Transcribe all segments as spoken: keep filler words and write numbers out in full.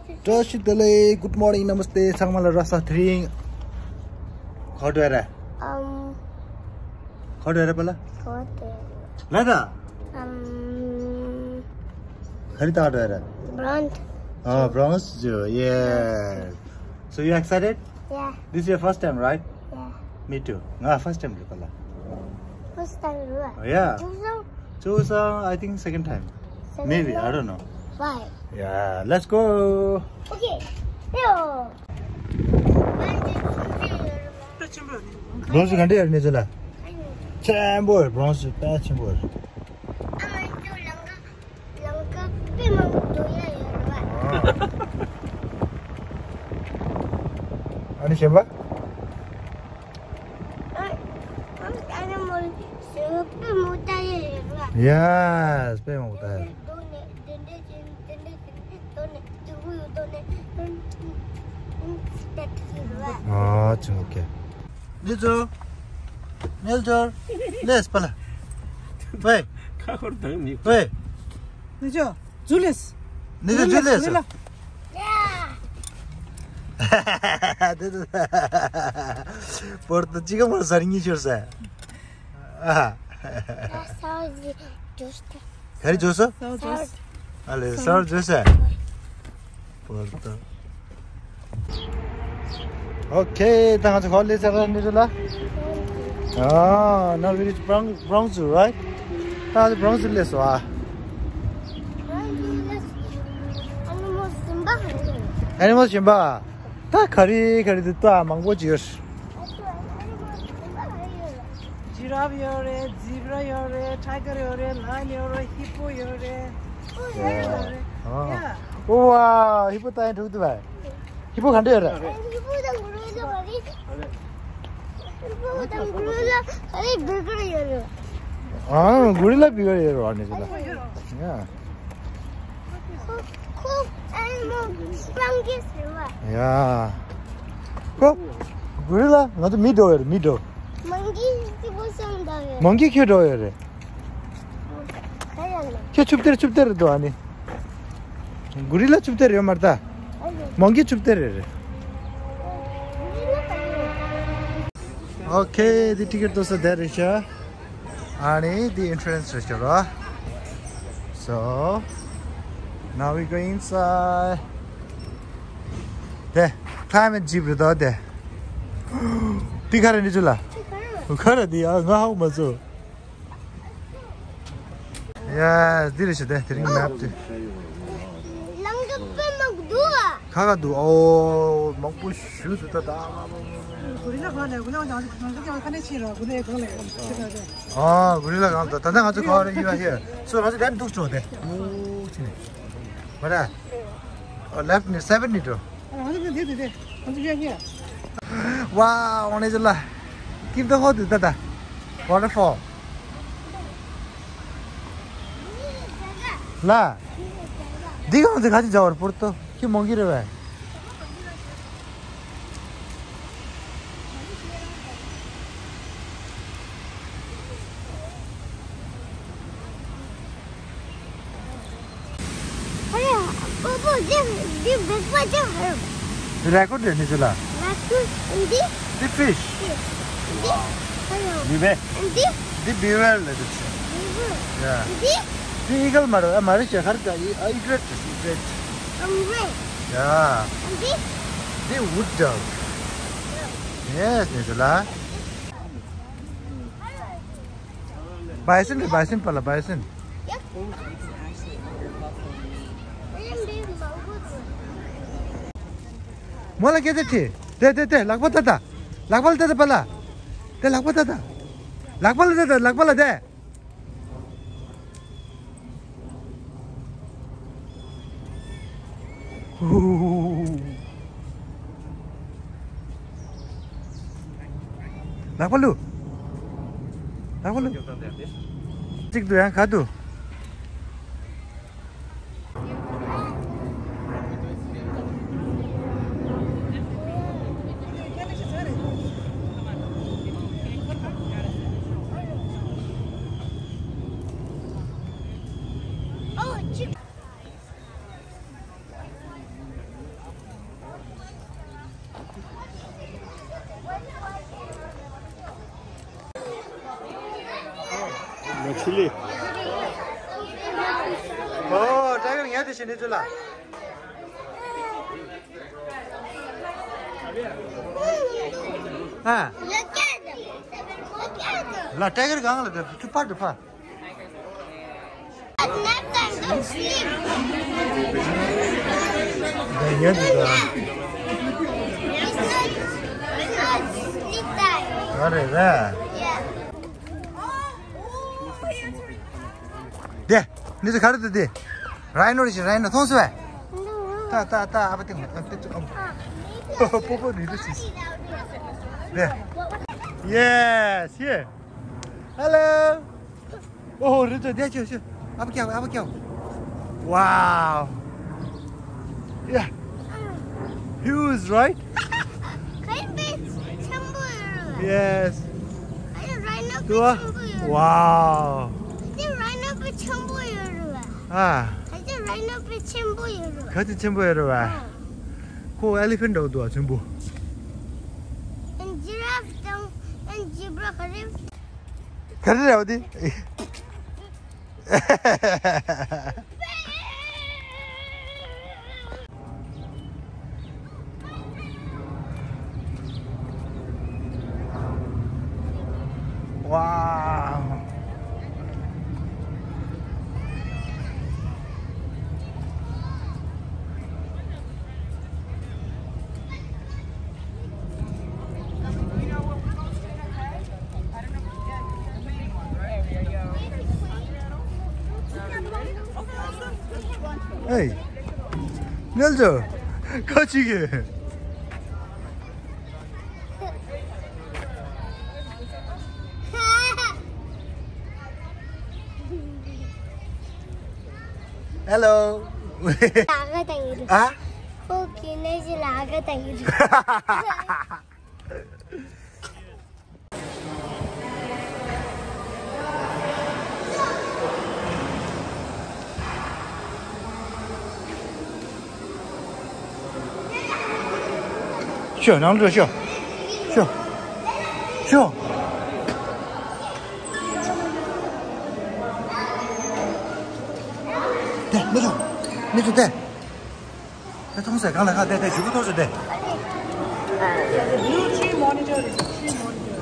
བཀྲ་ཤིས་བདེ་ལེགས། Good morning, Namaste. ཚང་མ་ལ་ར་ས་ཐེ་རིང་། ག་པར་འགྲོ་ཡ་རེད། ཨམ། ག་པར་འགྲོ་ཡ་རེད་པ་ལ། ག་པར་འགྲོ་ཡ་རེད། ལ་ད། ཨམ། ག་རེ་ལྟ་འགྲོ་ཡ་རེད། Bronx. Oh, Bronx Zoo. Yeah. So you excited? Yeah. This is your first time, right? Yeah. Me too. ང་first time རེད་པ་ལ། First time རེད། Yeah. ཅུང་ཟད། ཅུང་ཟད། I think second time. Second time? Maybe, I don't know. Why? Yeah, let's go. Okay. Yo. Bronx ག་འདྲ་ཡོད་རེད་ནི་ཚོ་ལ། ཆེན་པོ་རེད། Bronx དཔེ་ཆེན་པོ་རེད། ཨ་མ་ཚོ་ལང་ཀ་ལང་ཀ་དཔེ་མང་པོ་འགྲོ་ཡ་ཡོད་རེད་པ། ཨ་ནི་གཞན་པ། ཨ་ཨ་ཨ་ནི་མོ་ལ་དཔེ་མང་པོ་ལྟ་ཡ་ཡོད་རེད་པ། Yes, དཔེ་མང་པོ་ལྟ་ཡ། འགྲོ་ནས་འདི་འདྲ་བྱས་འདི་འདྲ་བྱས། ཨ་ཅི་ཨོ་ཁེ། ནེ་ཇོར། ནེ་ཇོར། ལེས་པ་ལ། ཝེ། ཁ་ཁོར་དང་མི། ཝེ། ནེ་ཇོ། ཇུ་ལེས། ནེ་ཇོ་ཇུ་ལེས། ཇུ་ལེས། པོར་ཏོ་ཅི་ག་མོ་ཟར་ཉི་ཤོར་ས། ཨ། ག་རེ་བྱོས་སོ། ཨ་ལེ་སར་བྱོས་སོ། པོར་ཏོ། Okay, ད་ང་ཚོ་ཧོ་ལེ་ས་ར་ནི་རེད་ལ། Ah, now we reach Bronx, Bronx Zoo, right? ད་ང་ཚོ་Bronx Zoo སླེབས་སོང་ཨ། Animals གཞན་པ། ད་ག་རེ་ག་རེ་འདུག་ད་མང་པོ་ཅིག་ཡོད། ཇི་རབ་ཡོད་རེད། ཛི་བྷ་ར་ཡོད་རེད། ཊའི་གར་ཡོད་རེད། ལ་ཡོན་ཡོད་རེད། ཧི་པོ་ཡོད་རེད། ཨོ་ཡ། ཨོ་ཝ། ཧི་པོ་ལྟ་ཡ་འགྲོ་གི་འདུག་བ། ཧི་པོ་ག་འདྲ་ཡོད་རེད། ཧི་པོ་དང་གོ་རི་ལ་ག་རེ། ཧི་པོ་དང་གོ་རི་ལ་ག་རེ་བི་གར་ཡོད་རེད། ཨ་གོ་རི་ལ་བི་གར་ཡོད་རེད་བ་ནི་ཟེར་ལ། ཡ། ཁོ་ཁོ་ཨེ་མོ་སྤང་གི་ཟེར་བ། ཡ། ཁོ་གོ་རི་ལ་ང་ཚོ་མི་འགྲོ་ཡོད་རེད། མི་འགྲོ། མང་གི་ཁྱི་པོ་སང་འདྲ་ཡོད། མང་གི་ཁྱོད་འགྲོ་ཡོད་རེད། ཁྱོད་ཆུབ་གཏེར་ཆུབ་གཏེར་རེད་འདུག་ཨ་ནི། གོ་རི་ལ་ཆུབ་གཏེར་ཡོད་མ་རེད་ད། མང་གི་ཆུབ་གཏེར་རེད་རེད། Okay, the ticket was there, Risha. ཨ་ནི་the entrance རེད་ཤག་ར། So, now we go inside. དེ་climate jeep རེད་དོ་དེ། དེ་ག་རེ་ནི་ཅུ་ལ། ག་རེ་དེ་ཡ་ང་ཧ་གོ་མ་སོང་། ཡ་འདི་རེད་ཤག་དེ་དེ་རིང་map དེ། ལང་ཀ་དཔེ་མང་པོ་འདུག་ཨ། ཁ་ཁ་འདུག་ཨོ་མང་པོ་ཞུ་འདུག་ད་ད། གོ་རི་ལ་གང་ལས་གོ་ལ་གང་ལས་གང་ལས་ཕྱིན་ར་གོ་ལ་གང་ལས། ཨ་གོ་རི་ལ་གང་ད་ད་ལྟ་ང་ཚོ་ག་རེ་you are here. So ང་ཚོ་ལན་འདུག་ཆོག་དེ། ཨོ་ཅི་ནས། མ་ར། ཨོ་left ནས་seven ནས་འགྲོ། ང་ཚོ་ཕྱིན་དེ་དེ་དེ་ང་ཚོ་ཕྱིན་ཕྱིན། ཝའོ་ཨོ་ནེ་ཅོ་ལ། སྐྱིད་མདོག་ཁ་པོ་འདུག་ད་ད། Waterfall ལ། འདི་གང་ཚེ་ག་ཅི་མཇལ་བར་པོར་ཏོ་ཁྱི་མོང་གི་རེད་བས། ཨ་ཡ། པོ་པོ་འདི་འདི་བེག་པ་ཅང་ཧར། འདི་རེ་ཀོར་འདྲ་ནི་ཅི་ལ། རེ་ཀོར་འདི། འདི་ཕིཤ། འདི། ཧར། འདི་བེ། འདི། འདི་བི་ཝར་ལ་འདི་ཆུ། བི་ཝར། ཡ། འདི། འདི་ཨི་གལ་མ་རེད་ཨ་མ་རེད་ཤག་ཧར་ག་ཨི་ཨི་གྲེད་ཨི་གྲེད། ཨམ་རེད། ཡ། འདི། འདི་wood duck། ཡེས་ནི་ཅི་ལ། Bison རེད། Bison པ་ལ་bison། མོ་ལ་སྐད་ཆ་དྲིས། དེ་དེ་དེ་ལག་པ་ལྟ་ད། ལག་པ་ལ་ལྟ་ད་པ་ལ། དེ་ལག་པ་ལྟ་ད། ལག་པ་ལ་ལྟ་ད་ལག་པ་ལ་དེ། ལག་པ་ལུ། ལག་པ་ལུ། གཅིག་ཏུ་ཡང་ག་དུ། ལི། ཨོ། ཊའི་གར་ངས་དེ་བྱས་ནས་ཚུར་ལ། ཨ། ལ་ཊའི་གར་གང་ལ་དེ་ཚུར་ཕར་དུ་ཕར། ཡ་ཡ་འདི་ལ། ཨ་རེ་རེ། དེ་ནི་ཚོ་ག་རེ་འདུག་དེ། རའི་ནོ་རེད་ཤི། རའི་ནོ་མཐོང་སོང་བས། ཏ་ཏ་ཏ། ཨ་ཕ་ཏི་ང་ཨ་ཏི་ཨ་པོ་པོ་ནི་རེད་ཤི། དེ། ཡེ་སི་ཡེ། ཧེ་ལོ། ཨོ་རི་ཏོ་དེ་ཆོ་ཆོ། ཨ་ཕ་ཀྱའོ། ཨ་ཕ་ཀྱའོ། Wow. Yeah. Huge, right? Yes. Wow. ཨ། ག་ཚོད་ཆེན་པོ་ཡོད་རེད་བ། ཁོ་elephant འདྲ་བོ་འདུག་ཨ། ཆེན་པོ། And giraffe དང་and zebra ག་རེ། ག་རེ་རེད་བ་དེ། Wow. Hey, Neljo, ཁ་ཅིག་གིས། Hello. ལག་ག་དང་ཡིན། ཨ། ཁོ་གི་ནས་ཀྱི་ལག་ག་དང་ཡིན། ཤོག་ནང་འགྲོ་ཤོག་ཤོག་ཤོག་དེ་མི་ཚོ་མི་ཚོ་དེ། ད་མཐོང་ཟེར། གང་ལ་ཁ་བལྟས་བལྟས་ཞུ་གུ་མཐོང་ཟེར་ཏེ། Blue tree monitor is a tree monitor.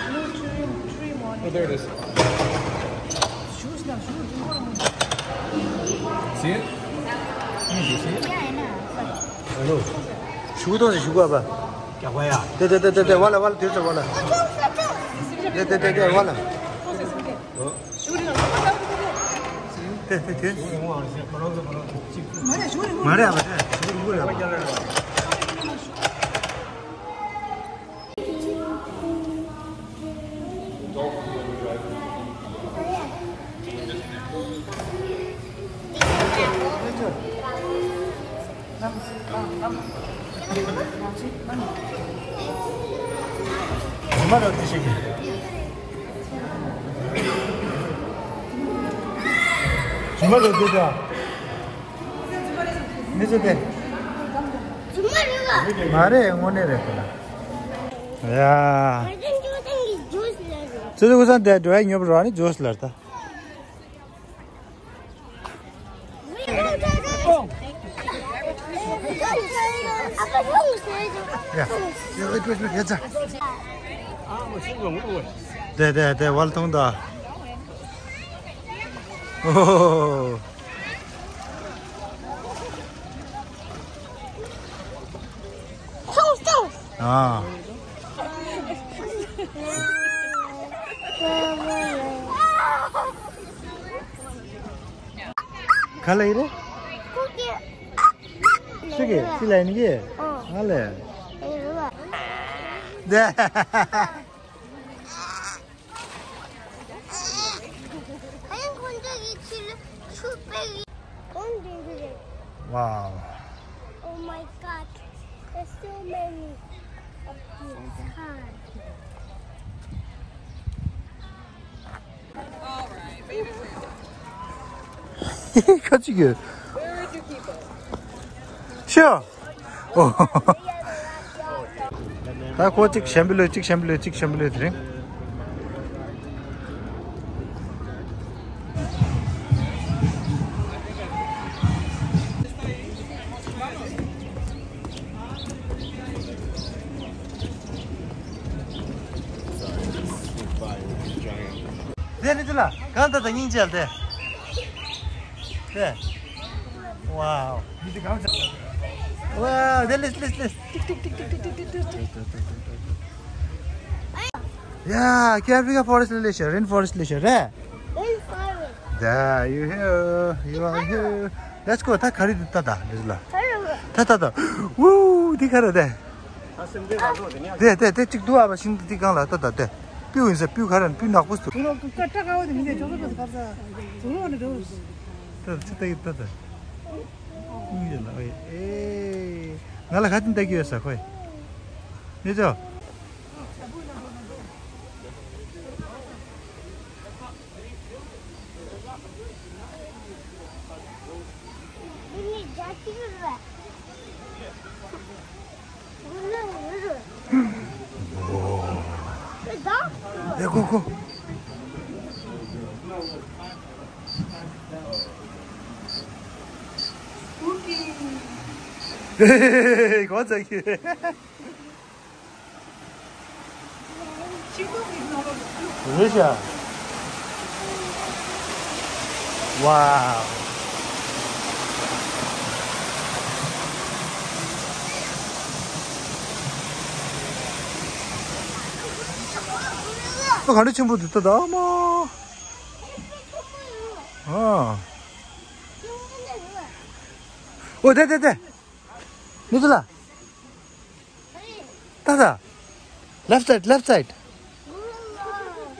Blue tree, tree monitor. Oh, there it is. See it? You see it? Yeah, I know. I know. ཞུ་གུ་མཐོང་ཟེར། ཞུ་གུ་ཨ་ཕ། རྒྱག་པ་ཡ། དེ་དེ་དེ་དེ་དེ་བ་ལ་བ་ལ་དེ་ཚོ་བ་ལ། དེ་དེ་དེ་དེ་བ་ལ། ཨོ། དེ་དེ་དེ། མ་རེད་ཨ་ཕ། དེ་ཞུ་གུ་རེད་ཨ་ཕ། ཉི་མ་རོ་དེ་ཞིག་ཉི་མ་རོ་དེ་དང་། མི་ཚེ་དེ། མ་རེད། དངོས་གནས་རེད་ཁོ་ལ། ཡ། ཙི་ཙི་ཀུ་སང་དེ་འགྲོ་ཡ་ཉོབ་རོགས་ནི་ཇོས་ལར་ད། ཡ། ཡ་ཡ་ཡ་ཡ། དེ་དེ་དེ་ཝལ་ཐོང་ད། ཨོ། ཨ། ག་ལ་ཡི་རེད། ཤི་གི་ཤི་ལ་ཡིན་གི། ཨ་ལེ། དེ། Wow. Oh my God, there's so many of these cars. ཁ་ཅིག་གི། ཤོ། ད་ཁོ་གཅིག་གཞན་པ་ལོས་གཅིག་གཞན་པ་ལོས་གཅིག་གཞན་པ་ལོས་དེ་རིང་། གང་ལྟ་ད་སྙིང་རྗེ་ལ་དེ། དེ། Wow. འདི་གང་ལྟ། Wow, དེ་ལེས་ལེས་ལེས། ཏིག་ཏིག་ཏིག་ཏིག་ཏིག་ཏིག་ཏིག་ཏིག Yeah, Africa forest ལ་ལེས་ཤ། Rain forest ལེས་ཤ་རེད། Rain forest. There you here, you are here. Let's go. ད་ག་རེ་འདི་ལྟ་ད་འདི་ལ། ད་ད་ད། Woo, འདི་ག་རེ་དེ། དེ་དེ་དེ་གཅིག་འདུག་ཨ་བ་ཤིང་འདི་གང་ལ་ལྟ་ད་དེ། སྤུ་ཡིན་ས་སྤུ་ག་རེ་སྤུ་ནག་པོ་སུ། ད་ད་ད་ད། ང་ལ་ག་དེ་ལྟ་གི་ཡོད་ས་ཁོས། མི་ཚོ། ལས་ཁོ་ཁོ། ཧེ་ཧེ་ཧེ་ཧེ། གོ་ཚ་གི། རེད་ཤག Wow. ཨ། ག་འདྲ་ཆེན་པོ་འདུག་ད་ད་མོ། ཨ། ཨོ་དེ་དེ་དེ། མི་འདུག་ལ། ད་ད། Left side, left side.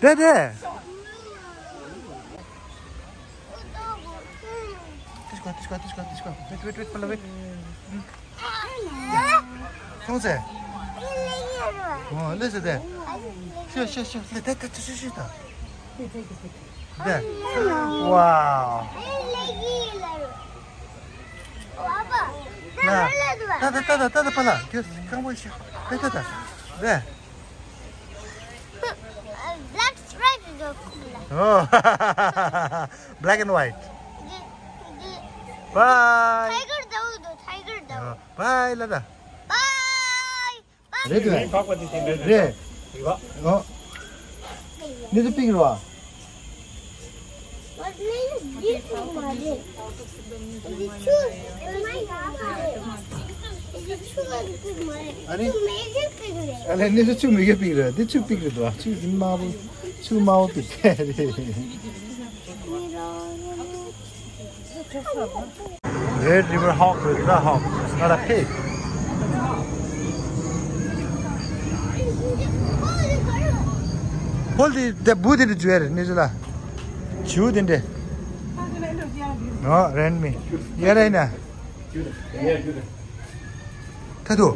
དེ་དེ། དེ་ཤ་དེ་ཤ་དེ་ཤ་དེ་ཤ། Wait, wait, wait, follow, wait. མཐོང་ཚེ། ཨོ་ལེ་ཟེར་དེ། ཤོ་ཤོ་ཤོ་ལེ་དེ་དེ་ཤོ་ཤོ་ད། དེ། Wow. ལ། ད་ད་ད་ད་ད་ད་པ་ལ། དེ་སྐམ་པོ་ཤོ། དེ་ད་ད། དེ། Black stripe is a cool. Oh. Black and white. Bye. Tiger down, tiger down. Bye, ལ་ད། Bye. རེད་དེ། རེད། ཨོ། ནི་དེ་པིག་རེད་བ། ཨ་ནི། ཨ་ལེ་ནི་དེ་ཆུ་མིག་གི་པིག་རེད། དེ་ཆུ་པིག་རེད་དོ། ཆུ་དེ་དམར་པོ། ཆུ་དམར་པོ་པིག་རེད། Red river hawk is not a hawk, it's not a pig. ཧོལ་དེ་དེ་བུ་དེ་འདྲ་བརྗོད་རེད་ནི་ཟེར་ལ། བྱིའུ་དེ་འདྲ། ཨོ་རན་མི། ཡ་ར་ཡིན་ན། ད་དུ།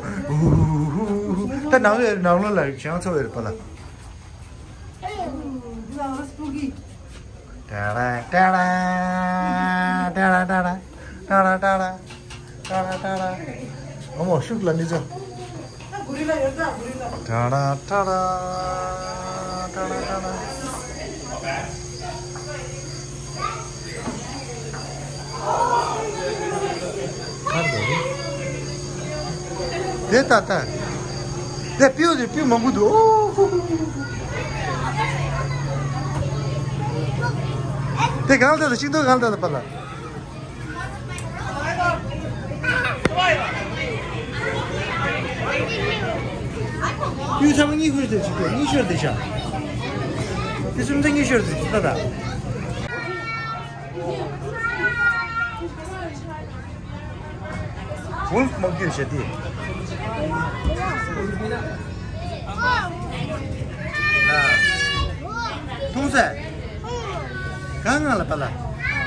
ད་ནང་ལོགས་ནང་ལོགས་ལ་བྱང་ཚོ་བེར་པ་ལ། ཏ་ར་ཏ་ར། ཏ་ར་ཏ་ར། ཏ་ར་ཏ་ར། ཏ་ར་ཏ་ར། ཨ་མོ་ཤུགས་ལ་མི་ཚོ། ཏ་ར་ཏ་ར། ཏ་ར་ཏ་ར། གར་འགྲོ་རེད། དེ་ལྟ་ལྟ། དེ་སྤུ་དེ་སྤུ་མང་པོ་འདུག་ཨོ། དེ་གང་ལྟ་ལ་ཤིང་ཏོག་གང་ལྟ་ལ་པ་ལ། སྤུ་ཚང་མ་གཉིས་ཤོར་དེ་ཅིག་གཉིས་ཤོར་དེ་ཤ། དེ་སུམ་ཚ་གཉིས་ཤོར་དེ་ཅིག་ལྟ་ལྟ། Wolf monkey ཞེས་ཏེ། མཐོང་ས། གང་ང་ལ་པ་ལ།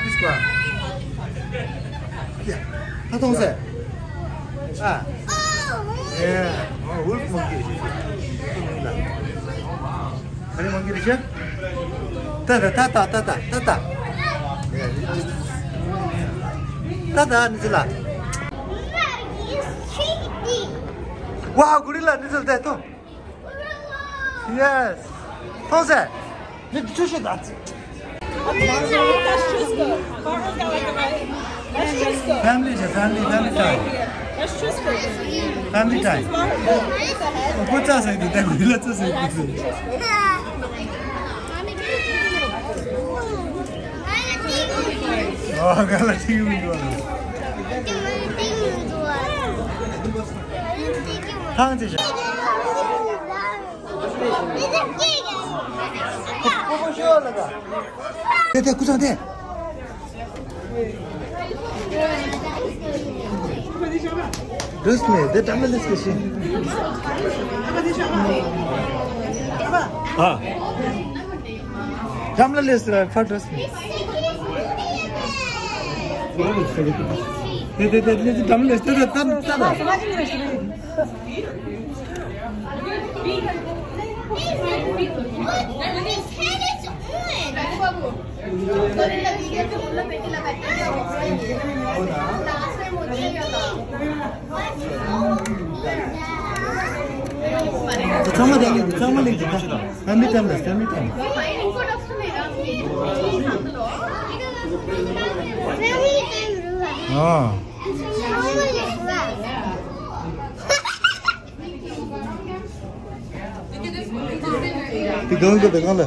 This one. Yeah. ད་མཐོང་ས། ཨ། Yeah. Oh, wolf monkey ཞེས་ཏེ། ག་རེ་མང་གི་རེད་ཤག་ད་ད་ད་ད་ད་ད་ད། ད་ད་ནི་ཚེ་ལ། ཝའོ་གོ་རི་ལ་ནི་ཚེ་ལ་ད་ཐོ། Yes. ཐོང་ས། ནི་ཆུ་ཤི་ད། That's Chusco. That's Chusco. Family, family, family time. That's Chusco. Family time. What's up, say the devil? Let's say the devil. ཨ། ང་ལ་ཐིག་ཡོང་འགྲོ། ཐང་ཅི་བྱ། དེ་དེ་སྐུ་ཚང་དེ། འདྲེས་མེད་དེ་འགྲམ་ལ་སླེབས་ཀྱི་ཤིང་། ཨ། འགྲམ་ལ་སླེབས་ཟེར་ཕར་འདྲེས་མེད། དེ་དེ་དེ་དེ་འགྲམ་ལ་སླེབས་ཟེར་ད་ད་ད། ཚང་མ་དེ་ལས་ཚང་མ་ལས་ཀྱི་ད་ད་མི་ཐམ་ད་ད་མི་ཐམ། ཨ། དེ་གང་གི་དེ་གང་ལ།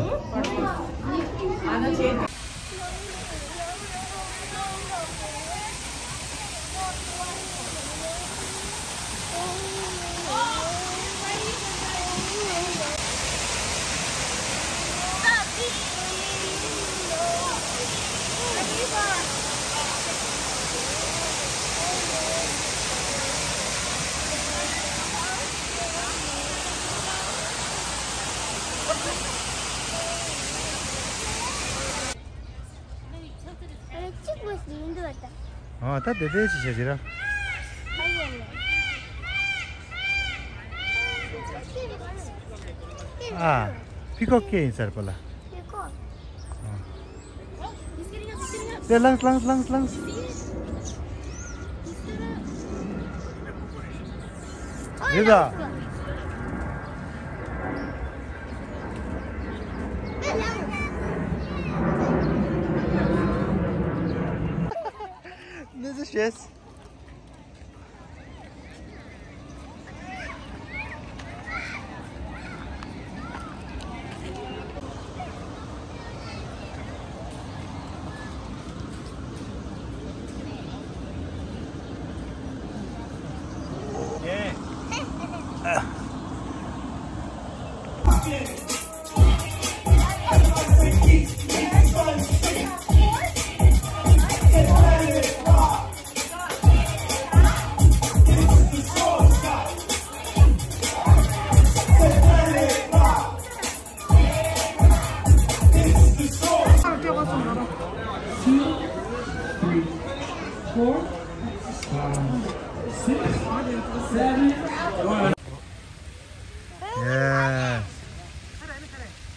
གཅིག་པོ་ཞིག་ཡིན་འདུག་ད། ཨ། ད་དེ་དེ་ཅི་བྱ་ཅི་ར། ཨ། ཕི་ཀོག་སྐད་ཡིན་ས་རེད་པ་ལ། ཕི་ཀོག་དེ་ལངས་ལངས་ལངས་ལངས། རེད་ད། གནས་ཚུལ་ཤེས།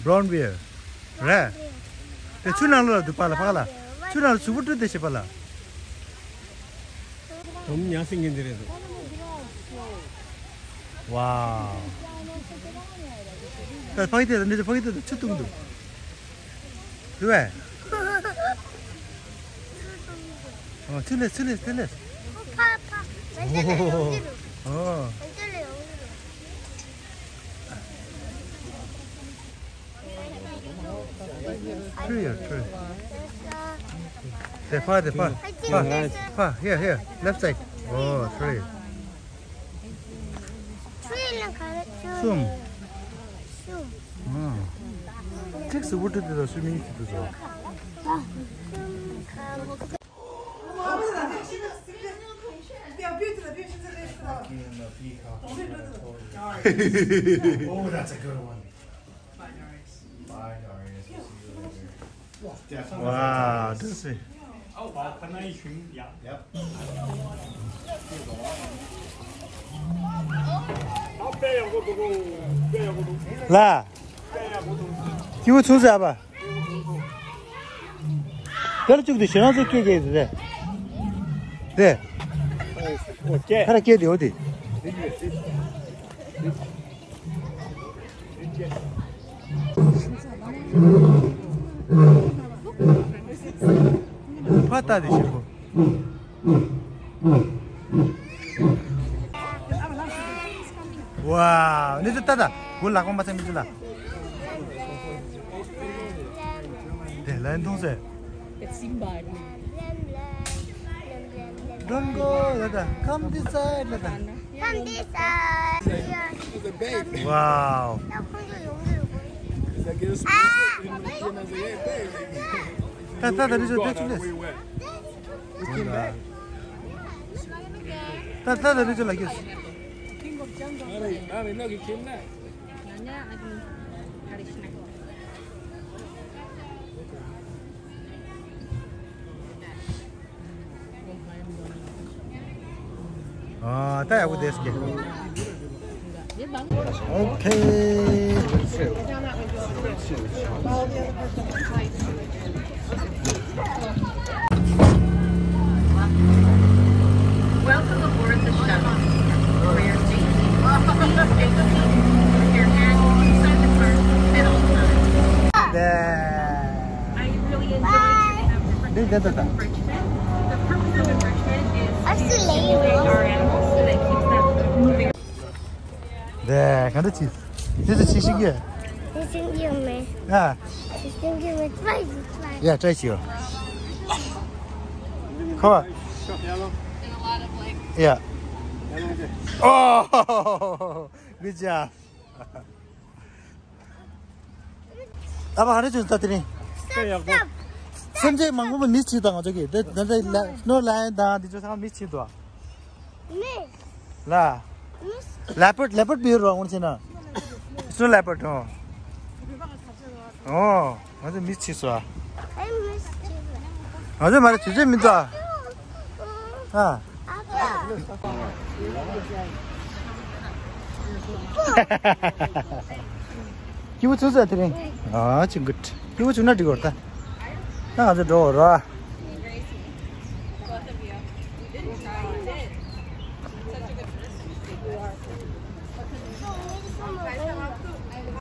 Brown bear རེད། དེ་ཆུ་ནང་ལོགས་ལ་འདུག་པ་ལ་ཕ་ག་ལ། ཆུ་ནང་ལ་གཟུགས་པོ་བཀྲུས་ཏེ་བྱེད་པ་ལ། དོམ་ཉ་སྲིན་གྱི་འདི་རེད་འདུག་ཝའོ། ད་ཕ་གི་དེ་ད་འདི་ཕ་གི་དེ་ད་ཆུ་བཏུང་འདུག་དུ་བས། ཨོ་ཆུ་ལས་ཆུ་ལས་ཆུ་ལས། ཕ་ཕ། ཨོ། ཨོ། Tree, tree. There, far, there, far. Far, far. Here, here. Left side. Oh, tree. གསུམ། ཨ། ཁྲིག་སུ་བུ་ཏྲི་ཏི་དང་སུ་མིང་ཅི་ཏུ་ཟོ། Oh, that's a good one. Bye, Darius. We'll see you later. Wow, this is. ལ། ཀྱི་བུ་ཚུན་ཟ་བ། དེར་བཅུག་དུས་ཞེ་རང་ཚོ་སྐད་སྐད་དེ་རེད། དེ། ཁ་ར་སྐད་དེ་འོ་དེ། ཕ་ལྟ་དེ་ཞིག་གོ། ཝའོ། ནི་ཚོ་ལྟ་ད། གོ་ལག་པ་མ་ཚད་མི་ཚོ་ལ། དེ་ལན་མཐོང་ཟེར། It's seen by me. Don't go, Lada. Come this side, Lada. Come this side. Wow. ད་ད་ད་ནི་ཚོ་ད་ཚོ་ལས། ད་ད་ད་ནི་ཚོ་ལ་གིས། ཨ་ད་ཡག་པོ་བསྡད་ཀྱི། ཨོ་ཁེ། Welcome aboard the shuttle. For your safety, please stay seated with your hand inside the car at all times. 네. I really enjoyed your trip to Richmond. The purpose of enrichment is to stimulate our animals so that keeps them moving. 네, 간다 치. 진짜 치시게. This is you, man. 야. This is you, man. Try, try. 야, try 치요. Come on. 야. Oh, good job. ཨ་ཕ་ཧ་རེ་ཅུང་ལྟ་དེ་རིང་། སེམས་ཅན་མང་པོ་མི་གཅིག་དང་ང་ཚོ་གི་དེ་དེ་དེ་ལ་སྣོ་ལ་ཡན་དང་དེ་ཚོ་ཚང་མ་མི་གཅིག་འདུག་མི། ལ། མི། ལེ་པར་ལེ་པར་བི་རོ་འོང་ཆེ་ན། སུ་ལེ་པར་ཨོ། ཨོ། ང་ཚོ་མི་གཅིག་སོ། ཨེ་མི་གཅིག་ང་ཚོ་མ་རེད་ཇུ་ཇུ་མི་འདུག་ཨ། སྐྱིད་པོ་ཚུགས་ས་དེ་རིང་། ཨ་ཅི་གུད། སྐྱིད་པོ་བྱུང་ན་འགྲིག་གོ་ད། ད་ང་ཚོ་འགྲོ་འོ་ར།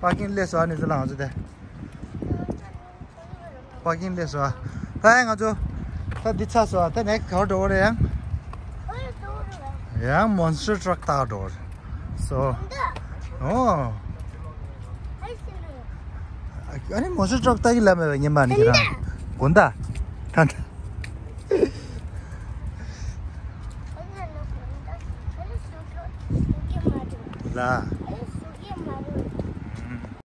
པར་ཀིང་སླེབས་སོང་ཨ་ནི་ཚོ་ལ་ང་ཚོ་དེ། པར་ཀིང་སླེབས་སོང་ཨ། ད་ཡང་ང་ཚོ་ད་འདི་ཚར་སོང་ཨ། ད་ནེགསི་ག་པར་འགྲོ་གི་རེད་ཡང་། ཡང་མོན་སི་ཊར་ཊག་ལྟ་ག་འགྲོ་གི་རེད། སོ། ཨོ། ཨ་ནི་མོན་སི་ཊར་ཊག་ལྟ་གི་ལབ་མེད་པ་ཉི་མ་ནི་ཁྱེད་རང་། དགོན་ད། ད་ད། ལ།